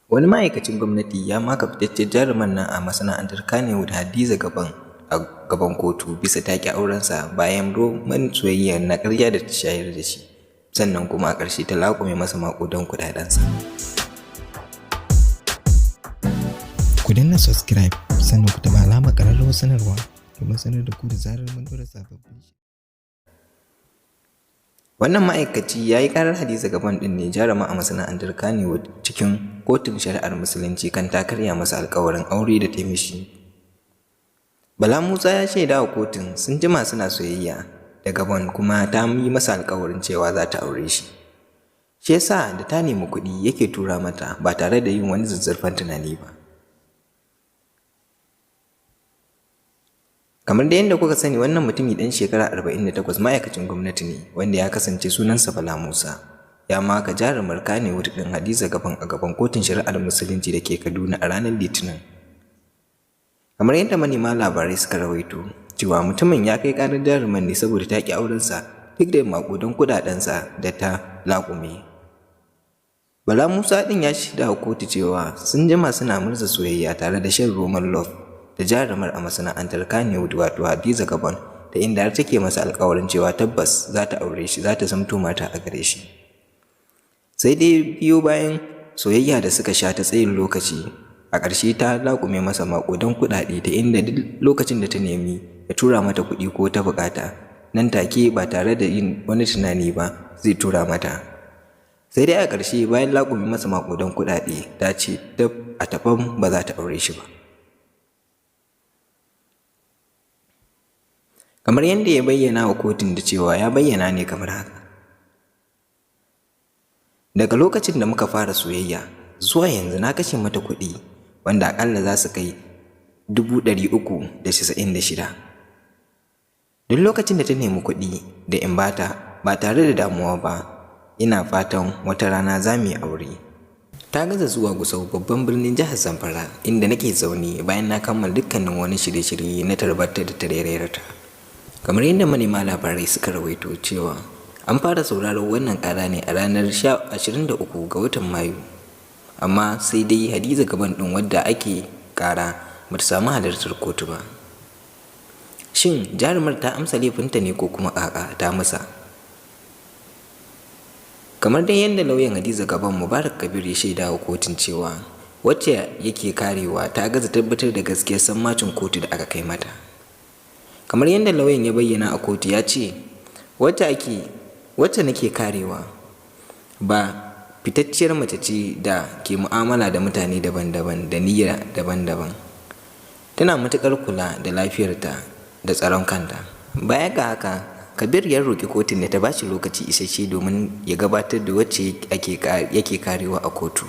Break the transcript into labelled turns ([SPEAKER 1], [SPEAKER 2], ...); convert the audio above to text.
[SPEAKER 1] Wani ma'aikacin gwamnati ya maka fitacciyar jarumar nan a masana'antar Kannywood Hadiza Gabon a gaban kotu bisa ta ƙi aurensa bayan roman soyayya na ƙarya da ta shayar da shi, sannan kuma a ƙarshe ta laƙume masa maƙudan kuɗaɗensa.
[SPEAKER 2] Ku danna subscribe sannan ku taɓa alamar ƙararrawar sanarwa domin sanar da ku da zarar mun ɗora sababbin.
[SPEAKER 1] Wannan ma'aikaci ya yi ƙarar Hadiza Gabon ɗin ne, jaruma a masana'antar Kannywood, cikin kotun shari'ar Musulunci kan ta karya masa alƙawarin aure da ta mishi. Bala Musa ya shaida wa kotun sun jima suna soyayya da Gabon, kuma ta yi masa alƙawarin cewa za ta aure shi. Shi ya sa da ta nemi kuɗi yake tura mata ba tare da yin wani zuzzurfan tunani ba. Kamar dai yadda kuka sani, wannan mutumi ɗan shekara 48 ma'aikacin gwamnati ne wanda ya kasance sunansa Bala Musa. Ya maka jarumar Kannywood ɗin Hadiza Gabon a gaban kotun shari'ar Musulunci da ke Kaduna a ranar Litinin. Kamar yadda manema labarai suka rawaito cewa mutumin ya kai ƙarar jarumar ne saboda ta ƙi aurensa duk da maƙudan kuɗaɗensa da ta laƙume. Bala Musa ɗin ya shaida wa kotu cewa sun jima suna murza soyayya tare da shan roman love da jarumar a masana'antar Kannywood, wato Hadiza Gabon, da inda har take masa alƙawarin cewa tabbas za ta aure shi, za ta zamto mata a gare shi. Sai dai biyo bayan soyayya da suka sha ta tsayin lokaci, a ƙarshe ta laƙume masa maƙudan kuɗaɗe, ta inda duk lokacin da ta nemi ya tura mata kuɗi ko ta buƙata, nan take ba tare da yin wani tunani ba zai tura mata. Sai dai a ƙarshe, bayan laƙume masa maƙudan kuɗaɗe, ta ce tab a tafan ba za ta aure shi ba. Kamar yadda ya bayyana wa kotun da cewa ya bayyana ne kamar haka: "Daga lokacin da muka fara soyayya zuwa yanzu, na kashe mata kuɗi wanda aƙalla za su kai 396,000. Duk lokacin da ta nemi kuɗi da in bata ba tare da damuwa ba, ina fatan wata rana za mu yi aure. Ta gaza zuwa Gusau, babban birnin jihar Zamfara, inda nake zaune, bayan na kammala dukkanin wani shirye-shirye na tarbarta da tarairayarta." Kamar yadda manema labarai suka rawaito cewa an fara sauraron wannan ƙara ne a ranar 23 ga watan Mayu, amma sai dai Hadiza Gabon ɗin wadda ake ƙara ba ta samu halartar kotu ba. Shin jarumar ta amsa laifinta ne ko kuma ƙaƙa ta masa? Kamar dai yadda lauyan Hadiza Gabon, Mubarak Kabir, ya shaida wa kotun cewa wacce yake karewa ta gaza tabbatar da gaskiyar sammacin kotu da aka kai mata. Kamar yadda lauyan ya bayyana a kotu, ya ce wacce nake karewa ba fitacciyar mace ce da ke mu'amala da mutane daban-daban da niyya daban-daban. Tana matuƙar kula da lafiyarta da tsaron kanta. Baya ga haka, Kabir ya roƙi kotun da ta bashi lokaci isasshe domin ya gabatar da wacce yake karewa a kotu.